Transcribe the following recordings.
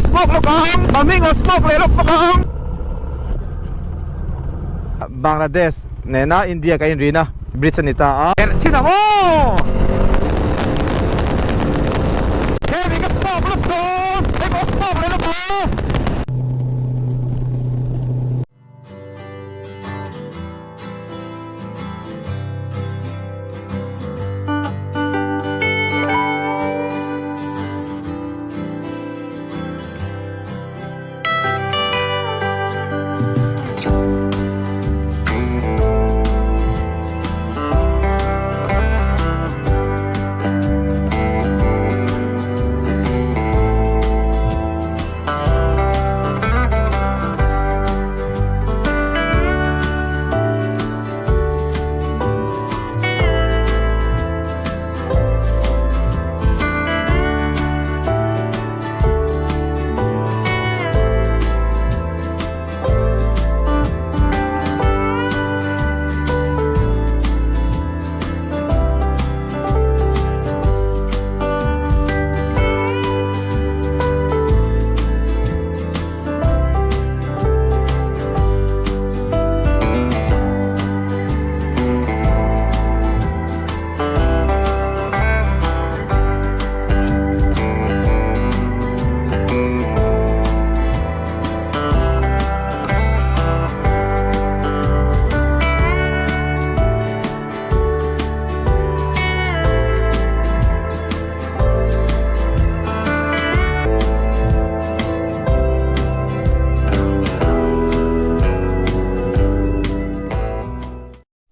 smoke lawk ang Maming aw smoke leh lawk bawk ang. Bangladesh nena India kan inrina bridge a ni ta a. Herh thin ang aw! Hemi ka smoke lawk dawn! Hei pawh smoke leh lawk ang!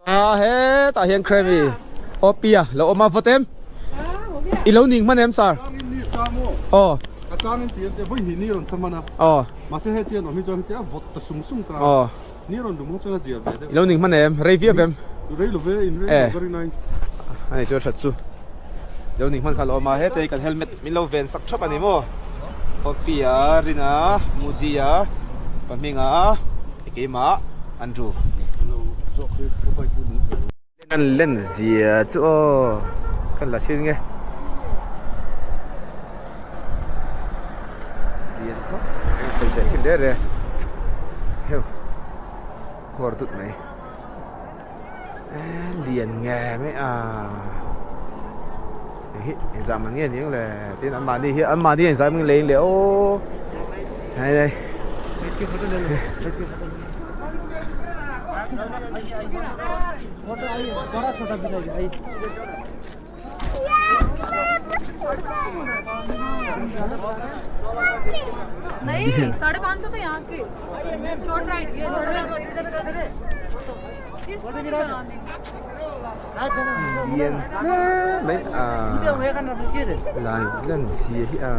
A hetah hian Kremi aw Pia lo awm a vawt em? I lo ning hman em sir? Aw. Ka changin ti ante vawi hnih ni rawn sa hman a. Aw. Mahse heti an awm hi chuan heti a vawt ta sum sum ta. Aw. Ni rawn dum ho chuan a zia ve deuh. I lo ning hman em? Rei viau em? Rei lo ve, in rei lo ka rin ai. Ani chu a that chu. I lo ning hman kha lo awm a, heta hi kan helmet min lo ven sak thap a ni maw? Aw Pia, Rina, Mudi-a, Pahminga, Keimah, Andrew. An len zia chu aw kan la chin nge lian khawp mai thei leh sin reh reh heu huar dut mai lian nge mai a hei hi engzah man nge ni ang le tin an mahni hi an mahni engzah man nge lei le aw hei hei. Lian hle mai a lan lan zia hi a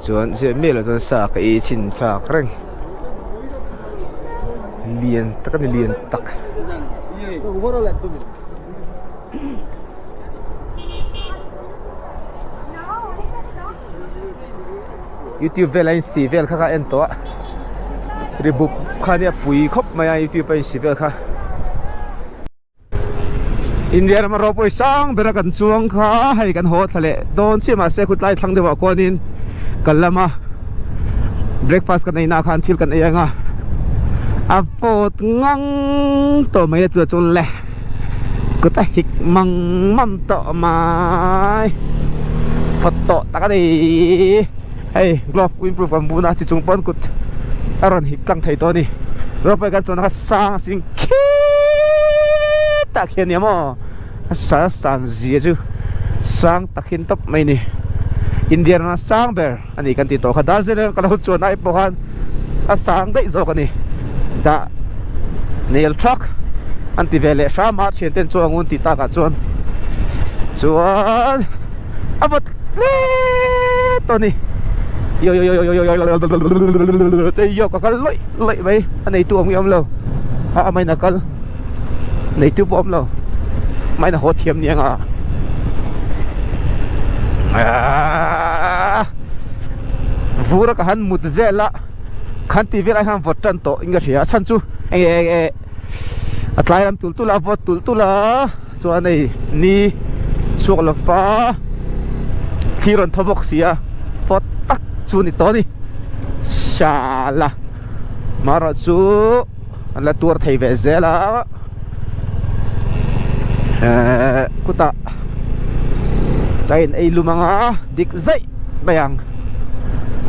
chuan zia miah loh chuan sa ka ei chhin chak reng lian tak a ni lian tak. Youtube vel a insi vel kha ka en tawh a ri buk kha nia pui khawp mai a youtube a insi vel kha India rama ropui sang bera kan chuang kha hei kan haw thla leh dawn chiah mahse khutlai thlang deuhah khuanin kan lama breakfast kan ei na khan thil kan ei anga a vawt ngang tawh mai a chu chuan le. Kut a hik mang mam tawh mai phawt tawh tak a ni hei glove windproof kan bun a chi chung pawn kut a rawn hik tlang thei tawh a ni ropeway kan chuan a sang a sing khitah khian nia maw a sa san zia chu sang tak hin tawp mai a ni India rama sang ber a ni kan tih tawh kha Darjeeling ka lo chuan ai pawh khan a sang daih zawk a ni dah nail truck an ti ve leh hram a thian ten chuan ngun tih takah chuan chuan a vawt hle tawh a ni yo yo yo yo yo yo ka kal lawih lawih mai a neitu awm nge awm lo a amahin a kal neitu pawh awm lo amahin a haw thiam ni anga aaa vur a ka han mut vel a khan tih vel ah hian vawt tan tawh in ka hria a chhan chu eng eng eng a tlai lam tul tul a vawt tul tul a chuan hei ni chhuak lo fa thli rawn thaw bawk si a vawt tak. chu ni tawh a ni shala marawh chu an la tuar thei ve zel a ehh kutah a in ei lum ang a dik zaih mai ang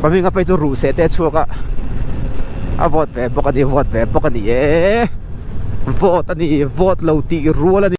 pahming a phei chu ruh seh te a chhuak a a vawt ve bawk a ni vawt ve bawk a ni e vawt a ni vawt lo tih rual a ni.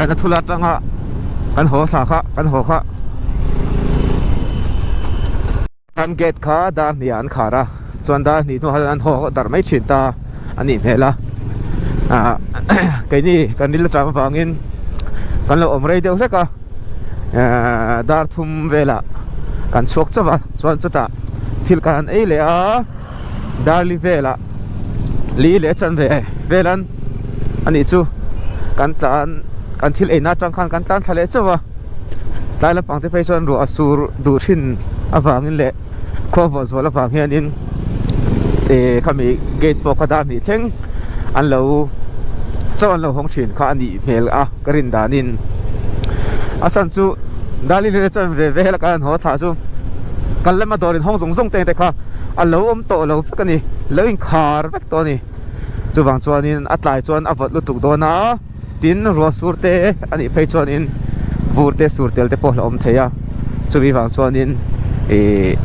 Na thula atanga kan haw thla kha kan haw kha kan gate kha dar hnih ah an khar a chuan dar hnih hnuah khan an haw darh mai thin ta a nih hmel a ah keini kan ril atang avangin kan lo awm rei deuh hlek a ah dar thum velah kan chhuak chauh a chuan chutah thil kan han ei leh a. Darli velah li leh chanve velan a nih chu kan tlan kan thil eina atang khan kan tlan thla leh chauh a tlai lampang te phei chuan ruah a sur duh thin avangin leh khua vawh zual avang hianin eh khami gate pawh kha dar hnih thleng an lo chauh an lo hawng thin kha a nih hmel a ka rin danin a chhan chu Darli leh chanve vel a kan haw thlah chu kal lama dawr inhawng zawng zawng te te kha. a lo awm tawh lo vek a ni lo inkhar vek tawh a ni chuvang chuanin a tlai chuan a vawt lutuk dawn a tin ruah sur te a nih phei chuanin vur te sur tel te pawh a awm thei a chumi vang chuanin ihh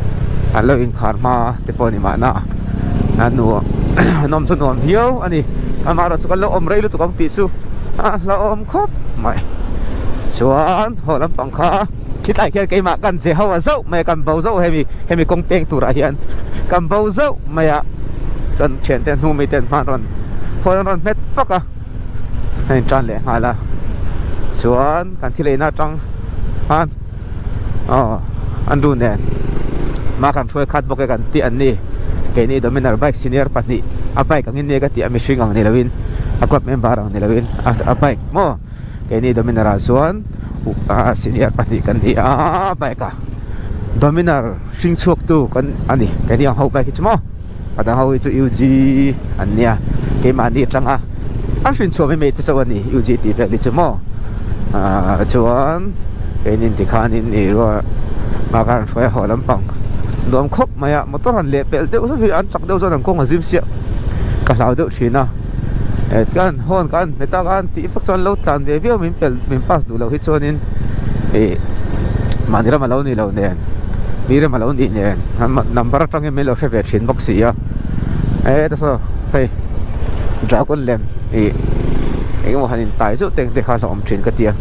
an lo inkhar hma te pawh a ni mahna a nuam a nawm chu nuam viau a ni amaherawhchu kan lo awm rei lutuk ang tih chu a hlauhawm khawp mai chuan haw lampang kha. Khitlai khian keimah kan che ho a zauh mai a, kan bo zauh hemi hemi kawng peng turah hian kan bo zauh mai a, chuan thiante hnu mi ten hman rawn phone an rawn hmet fak a, a in tan leh nghal a, chuan kan thil eina atang khan aw an ru nen mah kan hruai khat bawk e kan tih an ni, keini Dominar bike senior pahnih a bike angin nia ka tih a mihring ang ni loin a club member ang ni loin a bike maw. Keini Dominar ah chuan senior pahnih kan ni a bike a Dominar hring chhuak tu kan a ni keini ang ho bike hi chu maw a dang ho hi chu UG an nia keimahni atanga an hrin chhuah mai mai te chauh a ni UG tih vel hi chu maw ah chuan keini tikhanin ih ruah nghak a an hruai a haw lampang nuam khawp mai a motor han leh pelh deuh hi an chak deuh chuan an kawng a zim siah ka hlau deuh thin a kan hawn kan hmet a kan tih vak chuan lo tlan ve viau min pel min pass duh loh hi chuanin ih mahni ram a lo ni lo nen mi ram a lo nih nen number atangin min lo hre ve thin bawk si a e ta saw hei dragon lem ih. Engemaw han intai zeuh teng te kha hlauhawm thin ka tia.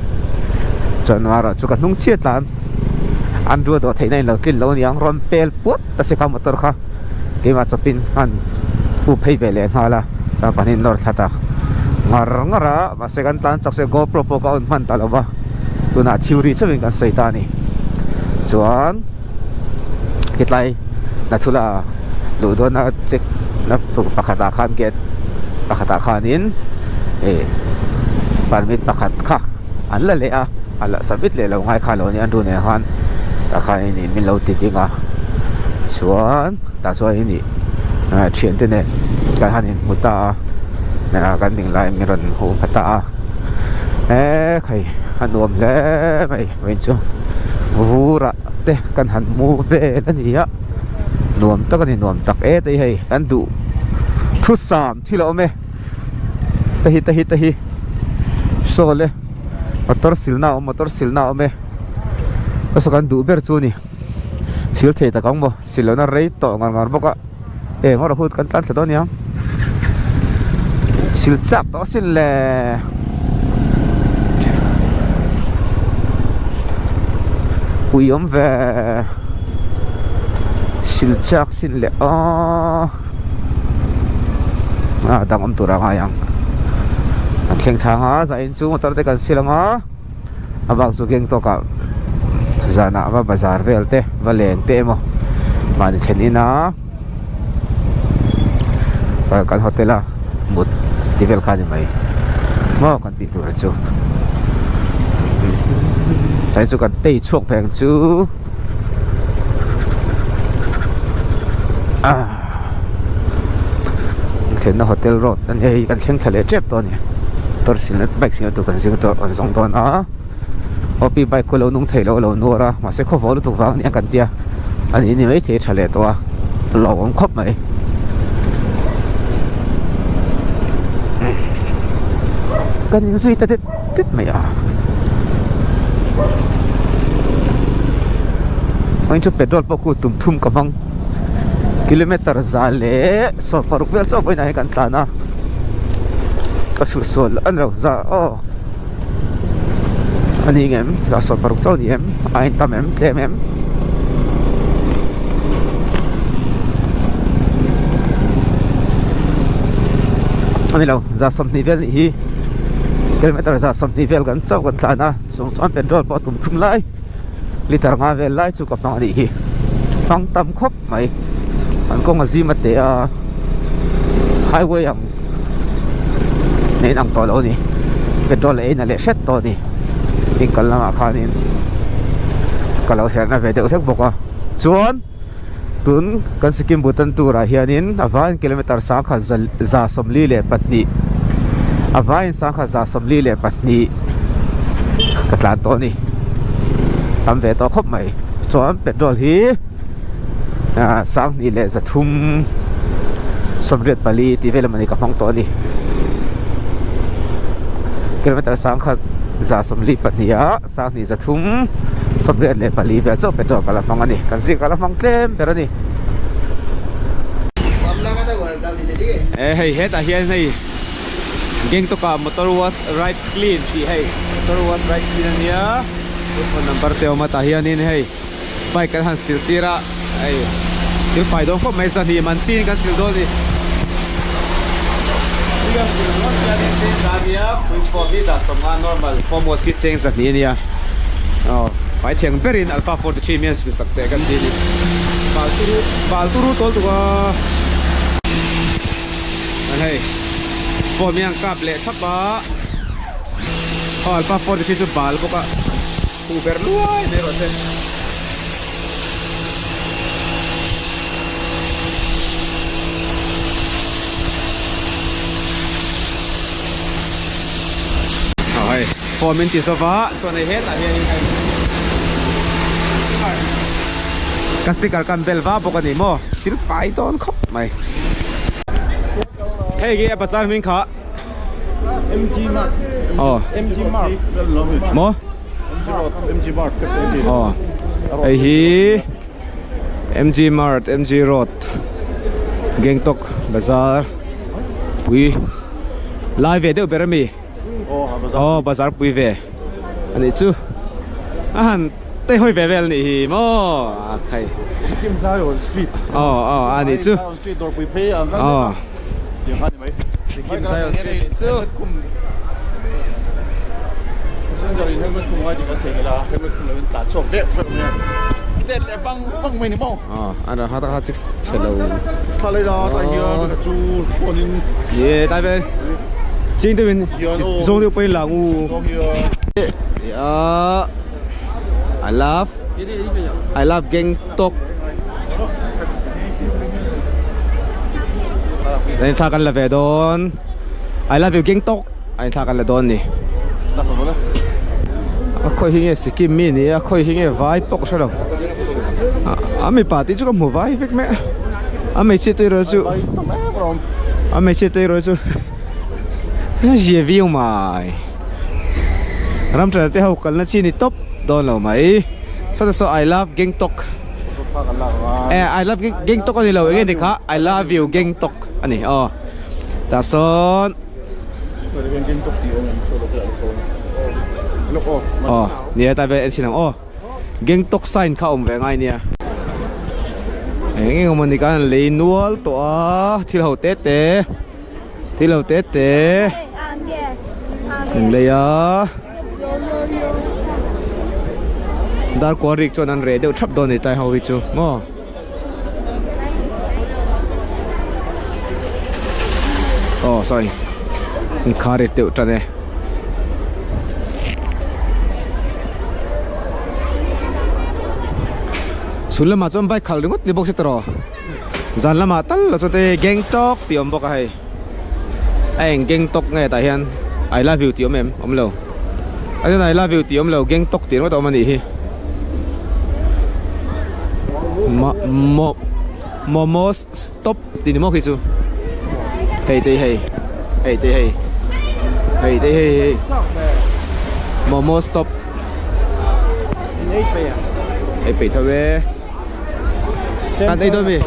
Chuan erawh chu ka hnung chiah tlan an rua dawh theihna in lo tlin lo aniang rawn pel puat ta se kha motor kha keimah chawpin han pu phei ve leh nghal a chuan kan in nawr thla ta ngar ngar a mahse kan tlan chak se GoPro pawh ka on hman ta lo va tunah theory chauhin kan sawi ta a ni chuan hetlai Nathula luh dawna check na tur pakhatah khan gate pakhatah khanin ih permit pakhat kha an la leh a a la submit leh lo ngai kha lo nia an ru nen khan tah khan in min lo ti ding a chuan tah chuan in ih thian te nen kan han inhmu ta a kan ding lai min rawn hmuh hma ta a e khai a nuam hle mai vawiin chu vur ah te kan han hmu vel a ni a nuam tak a ni nuam tak e tei hei kan duh thusam thil a awm e te hi te hi te hi saw le motor silna a awm motor silna a awm e hmasa kan duh ber chu a ni sil thei tak ang maw sil lohna rei tawh ngar ngar bawk a eng erawh hun kan tlan thla dawn aniang sil chak tawh asin le pui awm ve sil chak sin le aw. A dang awm tur a ngai ang an thleng thlang a zain chu motor te kan sil ang a a bak chu keng tawk ah zanah va bazar vel te va leng te emaw mahni thlen in a kan hotel a mut ti vel kha a ni mai maw kan tih tur chu tlai chu kan tei chhuak phei ang chu. Thlenna hotel road a ni a hei kan thleng thla leh tep tawh a ni motor silna bike silna tur kan zing tawh kan zawng dawn a OP bike khu a lo nung thei lo a lo nuar a mahse khaw vawh lutuk vang a nia kan tia a ni ni maithei a tha leh tawh a hlauhawm khawp mai. Kan inzui ta det det mai a vawiin chu petrol pawh khu tum thum ka hmang kilometer za leh 16 vel chauh vawiinah hian kan tlan a ka hruh sual a ni lo za aw a ni ngem za 16 chauh a ni em a intam em tlem em. A ni lo za 20 vel nih hi. Kilometer za 20 vel kan chauh kan tlan a chung chuan petrol pawh a tum thum lai liter nga vel lai chu ka hmang a nih hi hmang tam khawp mai an kawng a zim a teh a highway ang nen ang tawh lo a ni petrol a in a leh hret tawh a ni in kal lamah khanin ka lo herna ve deuh hlek bawk a chuan. Tun kan Sikkim Bhutan tour ah hianin a vaiin kilometer sangkhat 142 a vaiin sangkhat 142 ka tlan tawh a ni tam ve tawh khawp mai chuan petrol hi ah 2384 tih vel emawni ka hmang tawh a ni kilometer 142 ah. 2384 vel chauh petrol ka la hmang a ni. Kan zing ka la hmang tlem ber a ni. E hei hetah hian hei Gangtok ah motor wash right clean tih hei motor wash right clean a nia phone number te a awm a tah hianin hei bike kan han sil tir a hei thil fai dawn khawp mai zahnih man chiin kan sil dawn a ni. Kan sil ringawt hianin cheng za a nia pui form hi zah sawmnga normal form wash khi cheng zahnih a nia aw fai thiang berin alpha 43 mi an sil sak teh kan ti a ni bal turu bal turu tawl tuk a hei form hi an kap leh thlap a aw alpha 43 chu bal bawk a. Huh ber luai mai rawh se. Aw hei form in ti zova chuan hei hetah hianin hei ka sticker kan bel va bawk a ni maw thil fai dawn khawp mai. Hei khi a bazar hming kha. MG Mart. Aw. MG Mart. Maw? MG Road, MG Mart te pawh hi. Aw. Hei hi MG Mart, MG Road, Gangtok Bazar pui lai ve deuh ber a mi. Aw bazar pui ve a nih chu a han tei hawi ve vel a nih hi maw a khai Sikkim Zion Street aw aw a nih chu Zion Street dawrpui phei ang khan aw tiang khan ni mai Sikkim Zion Street nih chu Passenger in helmet khum ngai tih kan thei nghilh a helmet khum lovin tlan chhuak vek vek mai a let leh vang vang mai ni maw aw a ha ta kha chik chhe lo Thla lei la tah hian ka chu chuanin Ye tai vel ching te min zawng deuh pawhin lang u Ya I love I love Gangtok Anh thla kan la ve dawn I love you Gangtok anh thla kan la dawn ni A khawi hi nge Sikkim mi ni a khawi hi nge vai pawh ka hre lo A mipa tih chu ka hmu vai vek mai a a hmeichhia te erawh chu a hmeichhia te erawh chu a zia viau mai ramṭal te ho kalna chi ni tawp dawn lo mai saw saw I love Gangtok eh I love Gangtok a ni lo eng nge ni kha I love you Gangtok a ni aw tah sawn. Aw nia tlai vel en sin ang aw Gangtok sign kha a awm ve ngai nia eng eng emaw ni khan an lei nual tawh a thil ho te te thil ho te te an lei a darkual rik chuan an reh deuh thap dawn a ni tlai ho hi chu maw. Aw sorry in khar ri deuh tan e. Chhun lamah chuan bike khalh ringawt ni bawk se tawh zan lamah tal lo chuan te Gangtok tih a awm bawk a hei a eng Gangtok nge tah hian I love you tih a awm em awm lo a chuan I love you tih a awm lo Gangtok tih ringawt a awm a nih hi. Mo Momos stop tih ni maw khi chu hei te hei hei te hei hei te hei hei Momo stop ei peih tho e kan ei dawn mi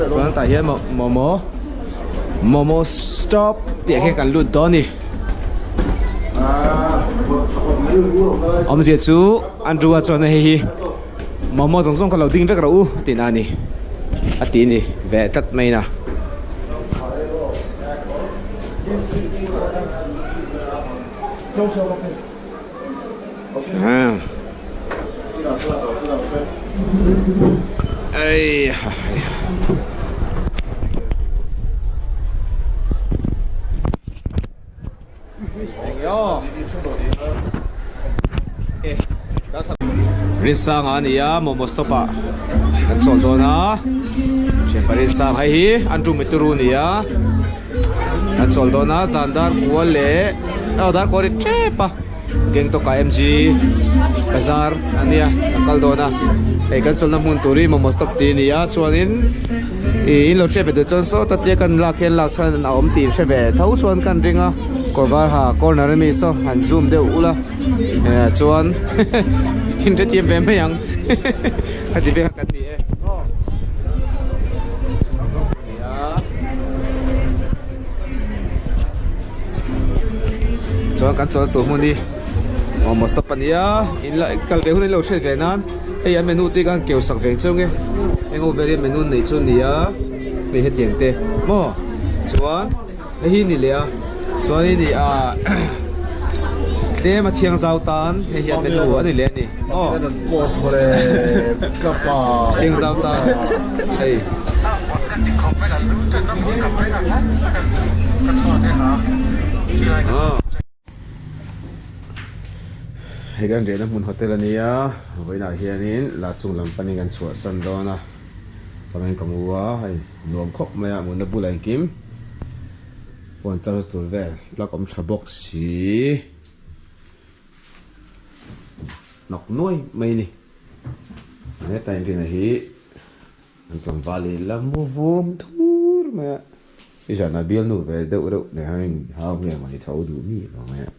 chuan tah hian momo Momo stop tih ah khian kan lut dawn a ni. Awmzia chu Andrew a chuan hei hi momo zawng zawng kha lo ding vek rawh u a tihna a ni a ti a ni ve tlat mai na. Rinsanga a ni a momo stop ah kan chawl dawn a thianpa Rinsanga hei hi an room turu a ni a kan chawl dawn a zan dar kua leh aw dar kua ri tep a. Gangtok ah MG bazar a nia a kal dawn a hei kan chawlhna hmun tur hi momo stop tih a ni a chuanin ih in lo hriat ve duh chuan sawta tia kan lak hian lak chhan a awm tih hre ve tho chuan kan ring a kawr var ha corner ami saw han zoom deuh ula eh chuan in hrethiam ve mai ang heti vek a kan ni e aw. Chuan kan chawlh tur hmun hi momo stop a nia in la kal ve hun in lo hriat ve nan hei an menu te khan keu sak ve ang cheu nge eng aw vel hi menu neih chu a ni a hei hetiang te maw chuan hei hi a ni leh a chuan hei ni ah tlem a thiang zau tan hei hi an menu a ni leh a ni aw thiang zau tan hei. Hei kan riahna hmun hotel a nia vawiinah hianin la chung lam panin kan chhuahsan dawn a chuanin ka mu a hei nuam khawp mai a mutna bulah engkim phone charge tur vel plug awm tha bawk si hnawk nuai mai a ni heta inrinna hi. An tlangval hi la mu vum thur mai a, i zan a bialnu ve deuh reuh nen hian in hau nge mawni tho duh mi lo mai a,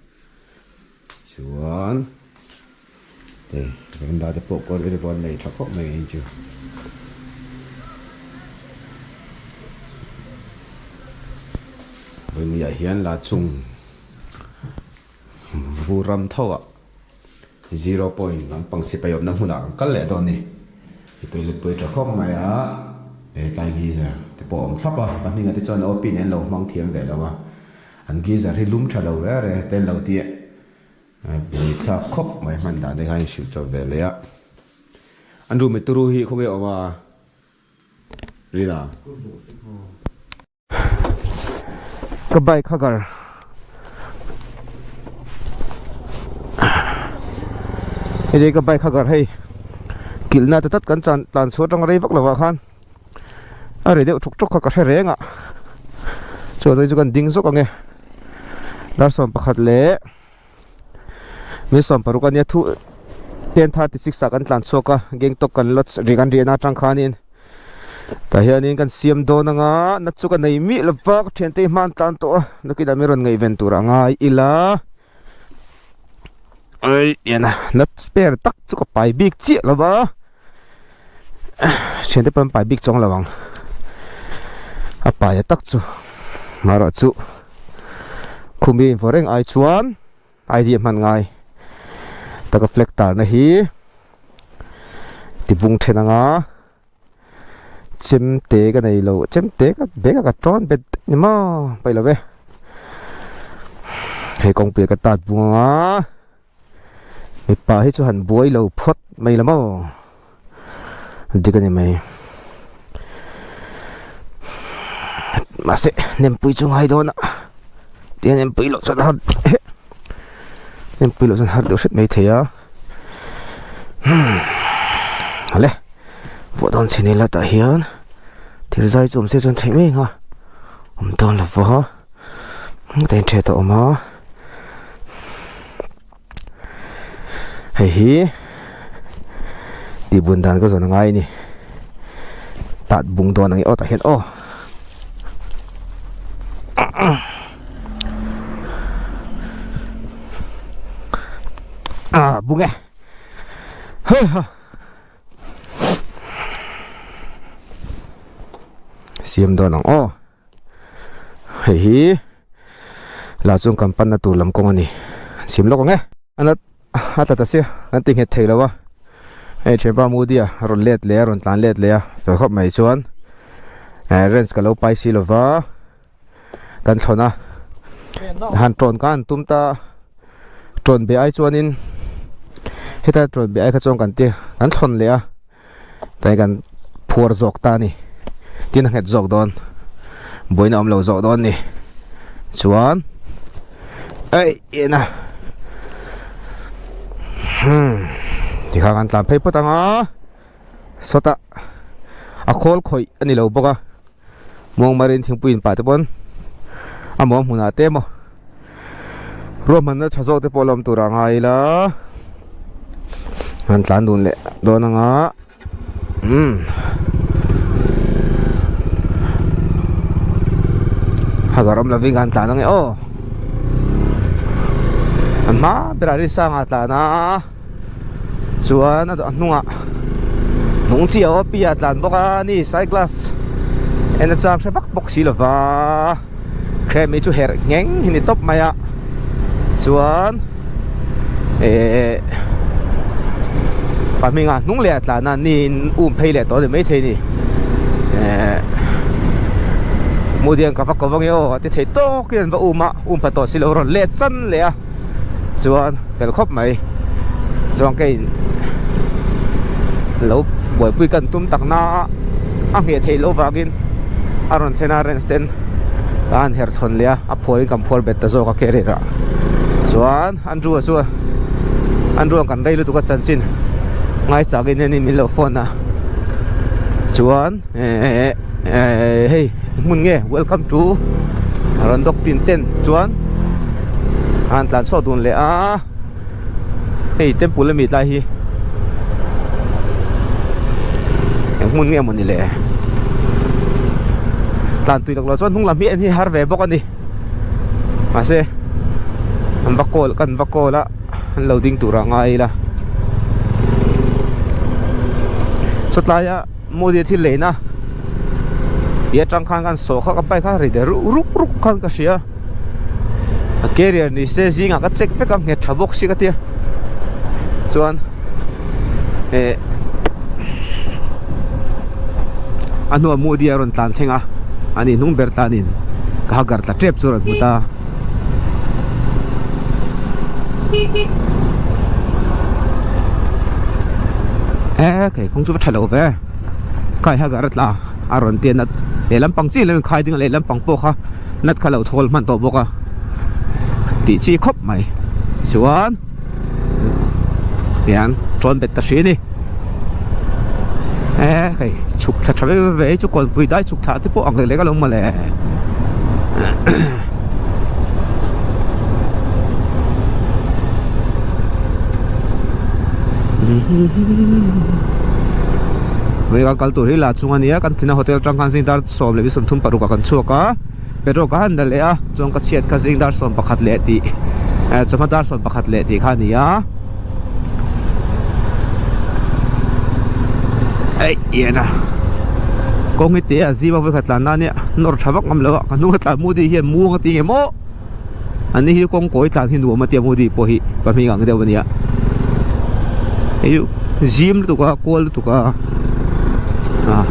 chuan hei veranda te pawh kawr te pawh an nei tha khawp mai ang chu. Vawinia hian la chung vur ram tho ah zero point lampang sipai awmna hmunah kan kal leh dawn a ni. I toilet pawh i tha khawp mai a, hetlai geyser te pawh a awm thlap a, pahnih ah te chuan OP nen an lo hmang thiam ve lo a, an geyser hi lum tha lo reng reng tel lo tih bui thlak khawp mai hman dan te kha a inhrilh chawp ve leh a. An room e turu hi khawnge a awm a Rina. Ka bike hagar hei ka bike hagar hei kilhna te tat kan chan tlan chhuah atang rei vak lovah khan a ri deuh thuk thuk kha ka hre reng a chuan chu kan ding zawk ange dar 11 leh mi 16 ania thu 10:36 ah kan tlan chhuak a Gangtok kan lodge ri kan riahna atang khanin tah hianin kan siam dawn anga na chu ka nei miah lova ka thiante hi hma an tlan tawh a nakinah mi rawn ngaihven tur a ngai ila ai ena nut spare tak chu ka pai bik chiah lova thiante pawh an pai bik chuang lo ang a pai a tak chu marawh chu khumi invaw reng ai chuan idea hman ngai taka flag tar na hi tibung then anga chemte ka nei lo chemte ka bag ah ka tawn bet daih ni maw paih lo ve hei kawngpui ah ka tat bung anga. Mipa hi chu han buai lo phawt mai la maw dik a ni mai mahse nempui chu ngai dawn a tia nempui loh chuan har nempui loh chuan har deuh hret mai thei a awle vuah dawn chhe nila tah hian thil zai chu awm se chuan theih mai ang a awm dawn lo va ta in ṭhet a awm a. Hei hi tih bun dan ka zawn a ngai a ni tat bung dawn ang i aw tah hian aw ah bung e hei ha siam dawn ang aw. Hei hi lah chuan kan panna tur lam kawng a ni an sim lawk ang e. A a tla ta sia kan ti nghet thei lo a hei thianpa Modi a rawn let leh a rawn tlan let leh a fel khawp mai chuan eh range ka lo pai si lo va kan thlawn a han tawn kha an tum ta tawn be ai chuanin heta tawn be ai kha chuan kan ti kan thlawn leh a. Tlai kan phuar zawk ta a ni tin a nghet zawk dawn buaina awm lo zawk dawn a ni chuan eih en a hmm tikhan kan tlan phei phawt ang a sawtah a khawl khawih a ni lo bawk a muangmarin thingpui in pah te pawn a muang hmunah te emaw ruahmanna tha zawk te pawh la awm tur a ngai ila an tlan dun leh dawn anga umm a garam lovin kan tlan ange aw an hma berah ri sanga tlan a. Chuan a hnungah hnung chiah aw pi a tlan bawk a ni side glass en a chang hre vak bawk si lova krem hi chu herh ngheng hi ni tawp mai a chuan ehh pa hmingah hnung leh a tlan a niin um phei leh tawh a ni maithei a ni ehh Modi an ka va ko vang e aw a ti thei tawk in an va um a um pha tawh si lo rawn let san leh a. Chuan fel khawp mai chuan keiin lo buaipui kan tum tak na a a ngheh theih loh vangin a rawn thlen a ranch ten a han herh thawn leh a a phuarin kan phuar bet ta zawk a carrier ah chuan Andrew a chuan Andrew an kan rei lutuk a chanchin ngaichangin hianin min lo phone a chuan ehh hei hmun nge welcome to rawn dawk tin ten chuan a han tlan chhuak dun leh a hei temple ami tlai hi eng hmun nge mawni le tlan tui lawk lo chuan hnung lam hi en hi har ve bawk a ni mahse an va call kan va call a an lo ding tur ah ngai ila sawtlai a. Modi thil leina Ti atang khan kan sawh kha ka bike kha ri der ruk ruk khan ka hria a carrier ni se zingah ka check vek a nghet tha bawk si ka tia chuan eh a hnuah Modi a rawn tlan thleng a ani hnung ber tlanin ka ha gar tla tep chu a rawn hmu ta. E kei kawng chu va tha lo ve kai ha gar a tla a rawn ti a nat lehlam pang chiah lo in khai ding a lehlam pang pawh kha nat kha lo thawl hman tawh bawk a tih chi khawp mai chuan hian tawn bet ta hri a ni e hei chhuk thla tha ve ve chu kawnpui dai chhuk thla te pawh ang lek lek alawm mawle. Vei kan kal tur hi la chung a nia kan thina hotel atang khan zing dar 10:36 ah kan chhuak a petrol ka han la leh a chuan ka chhiat kha zing dar 11 leh tih eh chawhma dar 11 leh tih kha a ni a eih ian a kawng hi teh a zim a vawikhat tlan na nia nawr tha vak ngam lo a ka hnung a tlan mu dih hian muang a ti nge maw an ni hi kawng kawi tlan hi nuam a tia mu dih pawh hi pa hming ang deuh a nia hei chu zim lutuk a kual lutuk a ah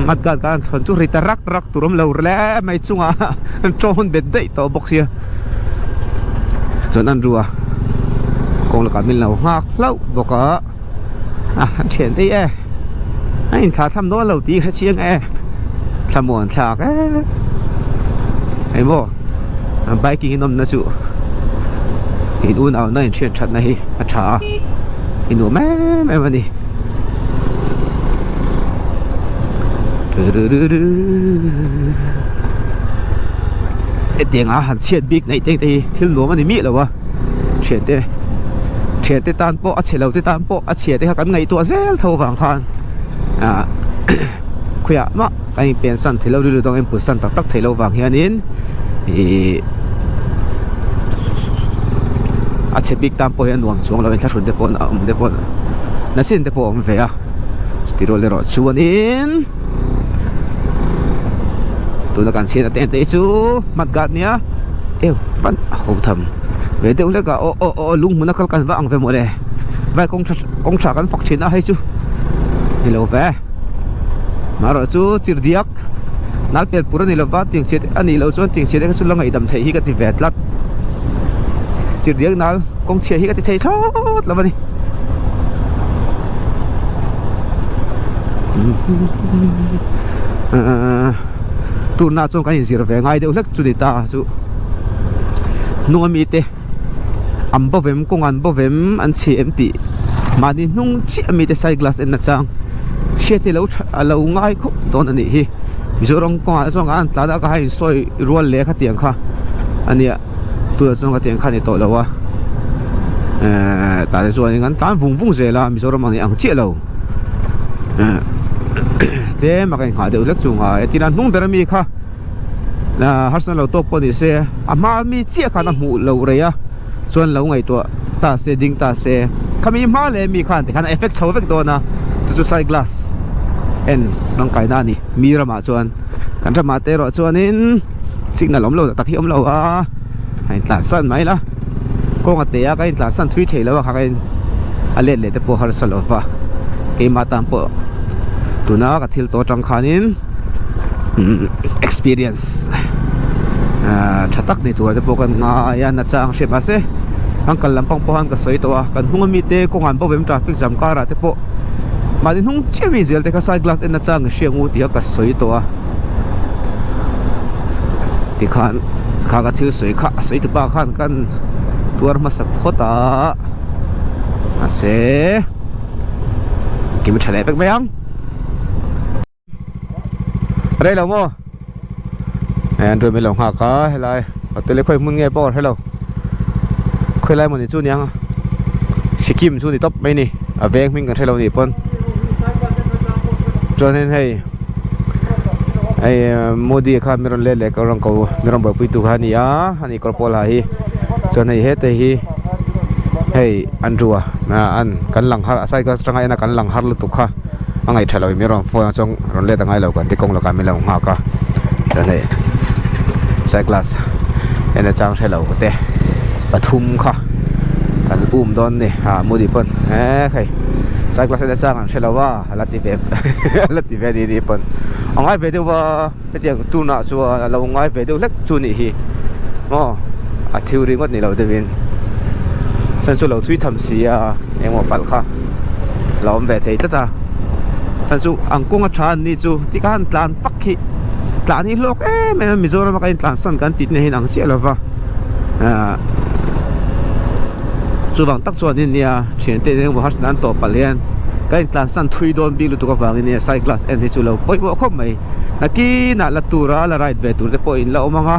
mat gan khan chhawn chu ri ta rak rak tur awm lo hle mai chungah an tawn bet daih tawh bawk sia chuan an rua kawng lakah min lo nghak hlauh bawk a a an thian daih e a inthlah tham dawn lo tih hre chiang e thlamuan thlak e engmaw biking in awmna chu in unau na inhriat thatna hi a tha a i nuam em em a ni. Hetiang a han chhiat bik neih te hi thil nuam a ni miah lo a thiante thiante tan pawh a chhe lo te tan pawh a chhia te kha kan ngaihtuah zel tho vang khan ah khawiah mah kan inpen san thei lo rilru dang a input san tak tak thei lo vang hianin ih a chhe bik tan pawh hian nuam chuang lo inthlahrun te pawh a awm te pawh nachin te pawh a awm ve a chuti rual erawh chuanin tuna kan chhiat ate te chu hmat gat nia eu van a ho tham ve deuh hlek a aw aw aw lung hmun a kal kan va ang ve mawle vai kawng tha kawng tha kan fak thin a hei chu ni lo ve marawh chu chirhdiak nal pel pur a ni lova tiang chhiat a nih loh chuan tiang chhiat te kha chu la ngaihdam theih hi ka ti ve tlat chirhdiak nal kawng chhia hi ka ti thei thlawt lo a ni. Turna chuan kan inzir ve ngai deuh hlek chu ni ta chu hnung ami te an bawvem kawng an bawvem an chhi em tih mahni hnung chiah ami te side glass en nachang hriat hi a lo ngai khawp dawn a nih hi Mizoram kawngah chuan an tlan a ka ha insawi rual leh khatiang kha a nia. Tunah chuan ka tiang kha a ni tawh lo a ehh tah te chuan an tlan vung vung zel a Mizoram ang ang chiah lo ehh tlem a ka inghah deuh hlek chung a hetin a hnung ber ami kha ahh harsatna lo tawk pawh ni se a hma ami chiah khan a hmuh loh rei a chuan lo ngaihtuah ta se ding ta se khami hma leh mi khan tikhan a effect chho vek dawn a chu chu side glass en tangkaina a ni mi ramah chuan kan ramah te erawh chuanin. Signal awm lo tak hi awm lo a a in tlan san mai la kawng a te a ka in tlan san thui thei lo a kha ka in a let leh te pawh harsa lo va keimah tan pawh tuna ka thil tawh atang khanin experience ah tha tak nei tur te pawh kan ngai a nachang hriat mahse kan kal lampang pawh khan ka sawi tawh a kan hnung ami te kawngah an bo vem traffic jam karah te pawh mahni hnung chiah mi zel te kha side glass en nachang i hriat ngu tih kha ka sawi tawh a. Tikhan kha ka thil sawi kha a sawi tupa khan kan tuar hmasa phawt a mahse engkim a tha leh vek mai ang rei lo maw eh an ruai mai lo nghak a helai hotel hi khawi hmun nge pawh ka hrelo khawi lai mawni chu aniang Sikkim chu ni tawp mai a ni a veng hming kan hrelo anih pawn chuanin hei. Hei Modi kha mi rawn let leh ka rawn ko mi rawn buaipui tu kha a ni a ani kawr pawl ha hi chuan hei hete hi hei an rua an kan lang har a side glass atanga en a kan lang har lutuk kha. A ngaih tha lo in min rawn phone a chuan rawn let a ngai lo kan ti kawng lakah min lo nghak a chuan hei side glass en achang hre lo te pathum kha kan um dawn a ni ah Modi pawn eee hei side glass en achang an hre lo a a la ti ve a la ti ve a ni ni pawn a ngai ve deuh a hetiang tunah chuan a lo ngai ve deuh hlek chu a nih hi maw a theory ngawt ni lo deuhin chuan chu lo thui tham si a engemaw palh kha. lo awm ve thei tlat a chuan chu ang kawng a tha an ni chu tikha an tlan pak hi tlan hi hlawk em em a Mizoram a kan intlan san kan tih na hian ang chiah lova ahh chuvang tak chuan in nia thiante eng emaw harsatna an tawh palh hian kan intlan san thui dawn bik lutuk avangin nia side glass en hi chu lo pawimawh khawp mai nakinah la tura la ride ve tur te pawh in la awm ang a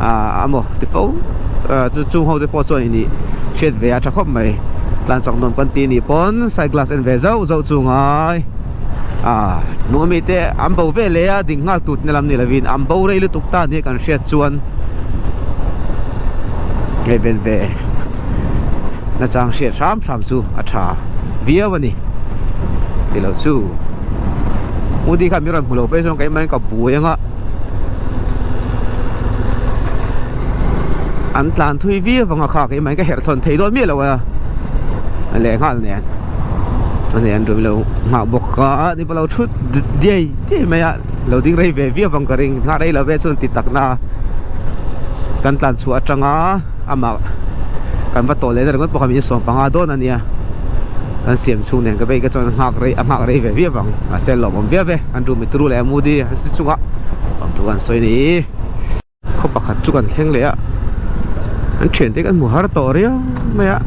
ahh a maw ti fo ahh chu chung ho te pawh chuan in ih hriat ve a tha khawp mai tlan chak nuam kan ti anih pawn side glass en ve zauh zauh chu ngai ahh nung ami te an bo ve leh a ding nghal tut na lam ni lovin an bo rei lutuk ta nia kan hriat chuan ngaihven ve nachang hriat hram hram chu a tha viau a ni tilo chu Modi khan min rawn hmu lo phei chuan keimah in ka buai anga. An tlan thui viau vang a kha keimah in ka herh thawn thei dawn miah lo a leh nghal nen ani an rum lo nghah bawk a ni pawh lo thut diai diai mai a lo ding rei ve viau vang ka ring nghah rei lo ve chuan ti tak na kan tlan chhuah atanga amah kan va tawh leh na ringawt pawh kha min sawm panga dawn ania kan siam chhung nen ka bei ka chuan a nghak rei a nghak rei ve viau vang mahse lawmawm viau ve. An room i turu leh a Moody a si chungah awm thu an sawi a ni. Khaw pakhat chu kan thleng leh a, an thian te kan hmu har tawh riau mai a,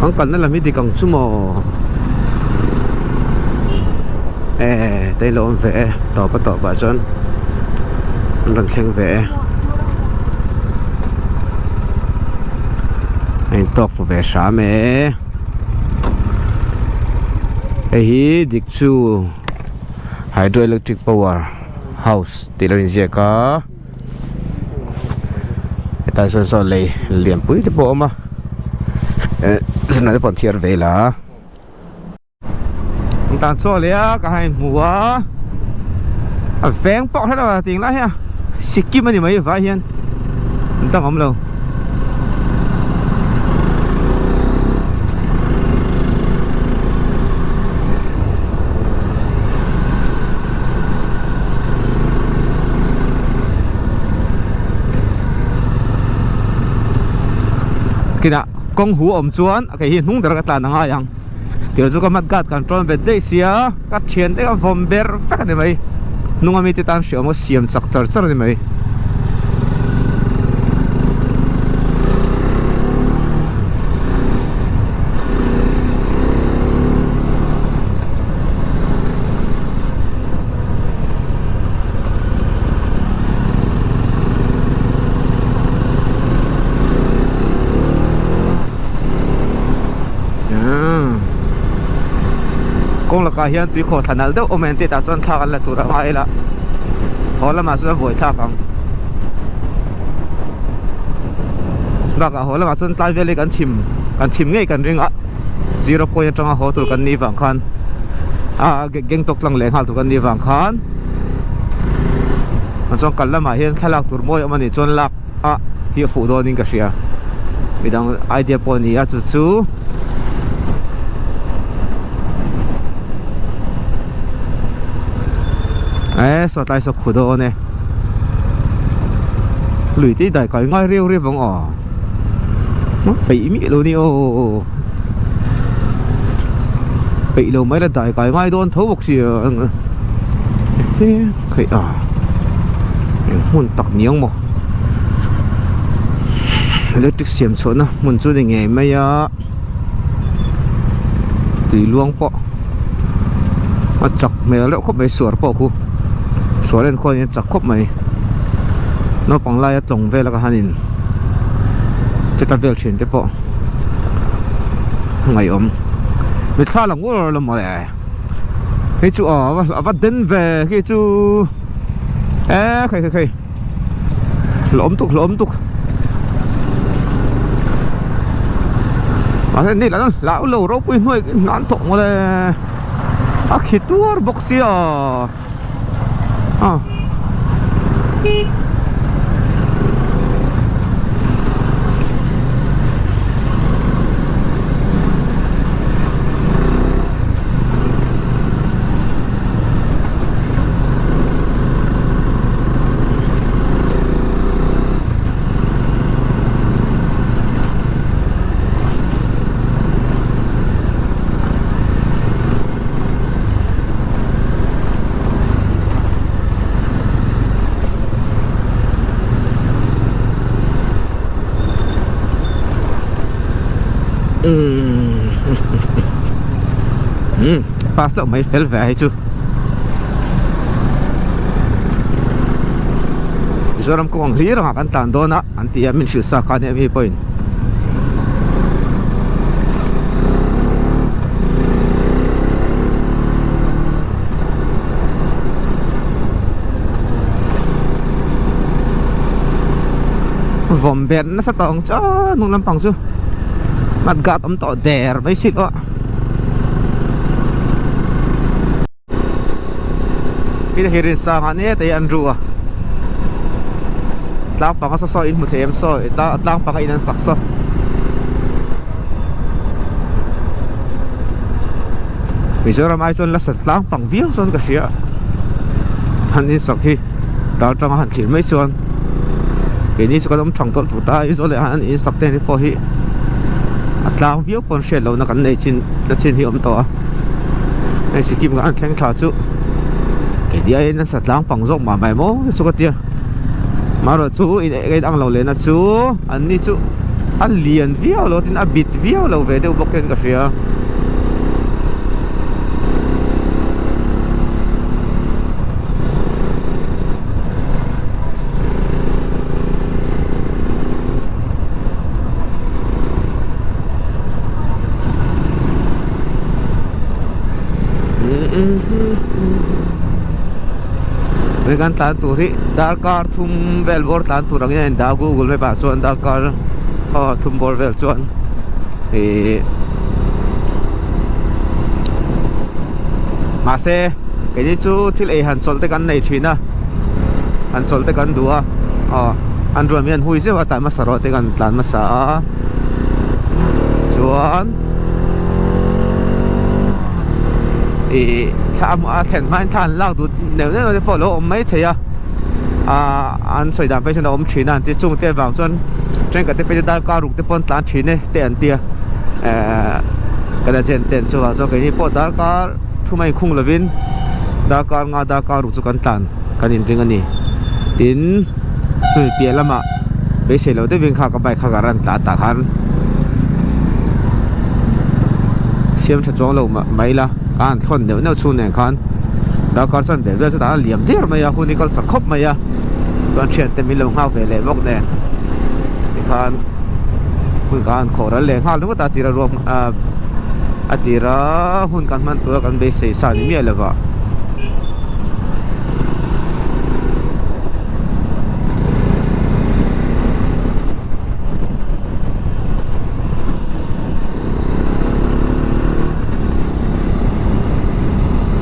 an kalna lam hi dik ang chu maw e te lo awm ve e tawp a tawp ah chuan an rawn thleng ve e a intawk fu ve hram e hei hi dik Chu hydro electric power house tih lo inziak a hetah sawn saw lei lianpui te pawh a awm a eh zanah te pawh an thiar ve la an tan chhuak leh a ka han inhmu a a veng pawh hre lo a tih lai hi a Sikkim a ni mai vai hian an tang awm lo. Kinah kawng hu awm chuan a kei hi hnung ber ka tlan a ngai ang tih chu ka mat guard kan tawn vet daih sia ka thian te ka vawm ber vek a ni mai hnung ami te tan hriawm a siam chak char char a ni mai. Kawng lakah hian tui khawh thla nalh deuh awm em tih tah chuan thlak an la tur a ngai ila haw lamah chuan a buai thlak ang bakah haw lamah chuan tlai vel hi kan thim kan thim ngei kan ring a zero point atanga haw tur kan nih vang khan a gangtok tlang leh nghal tur kan nih vang khan chuan kal lamah hian thlalak tur mawi awm a nih chuan lak a hi a fuh dawn in ka hria midang idea pawh a ni a chu chu e saw tlai saw khu dawn e lui te dai kai ngai riau riau vang aw peih miah lo ni aw peih lo mai la dai kai ngai dawn tho bawk sia Khaih a eng hmun tak ni ang maw electric siam chhuahna hmun chu ni ngei mai a tui luang pawh a chak hmel reuh khawp mai suar pawh khu suar en khuan in a chak khawp mai naupang laia tlawng vel a ka han in cheta vel thin te pawh a ngaihawm mitthla lang uar lo mawle. Hei chu aw a va den ve khi chu e khai khai khai hlawm tuk hlawm tuk mahse ni lah lau lo ropui hnuai hnan thawk mawle A khi tuar bawk sia a. Umm pass loh mai fel ve a hei chu. Mizoram kawng ang hlir anga kan tlan dawn a an ti a min hrilh sa kha ania mi pawhin. Vawm ber nasa tawh ang chu a hnung lampang chu mat guard awm tawh der mai si lo a. Tin hi rin sang ah nia te hi an ru a tlang panga saw saw in hmu thei em saw tlang panga in an sak saw. Mizoram ai chuan la sat tlang pang viau chuan ka hria han in sak hi ral tanga han thlir mai chuan keini chu kan awm thang tawh tut a Aizawl leh han in sak te ni pawh hi a tlang viau pawn hriat lohna kan nei chin na chin hi a awm tawh a hei Sikkim kan han thleng thla chu keini aiin an sa tlang pang zawk mah mai maw chu ka tia marawh chu in ang lo lehna chu an ni chu a lian viau lo tin a bit viau lo ve deuh bawk hian ka hria. Hei kan tlan tur hi darkar thum vel bawr tlan tur angin a indah a google map ah chuan darkar aw thum bawr vel chuan ihh mahse keini chu thil ei han chawlh te kan nei thin a han chawlh te kan duh a aw an ruah mai an hui zeuh a tlan hmasa rawh te kan tlan hmasa a chuan ih thla a thlen hmain thla an lak duh neuh neuh te pawh a lo awm mai thei a ahh an sawi dan phei chuan a awm thin a an ti chung te avang chuan thenkhat te phei chu darkar ruk te pawh an tlan thin e te an ti a ehh kan agent ten chuvang chuan keini pawh darkar thum a inkhung lovin darkar nga darkar ruk chu kan tlan kan inring a ni tin chumi piah lamah beisei lo deuhin kha ka bike kha ka run tlan tah khan siam tha chuang lo mai la ka han thlawn neuh neuh chhung nen khan darkar chuan vel vel chu tah a liam der mai a hun hi kal chak khawp mai a chuan thiante min lo nghak ve leh bawk nen tikhan hun ka han khawh ral leh nghal ringawt a tira ruak ah a tira hun kan hman tura kan beisei sa ni miah lova.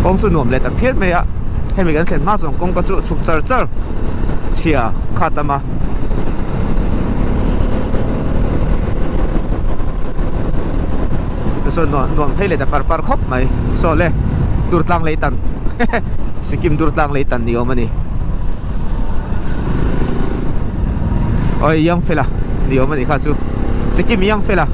Kawng chu nuam leh ta phian mai a hemi kan thlen hma chuan kawngka chu chhuk char char chhia khat a ma. Chuan nuam nuam phei leh ta par par khawp mai saw le Durtlang lei tan Sikkim Durtlang lei tan ni awm a ni oi Young fella ni awm a ni kha chu Sikkim Young fella.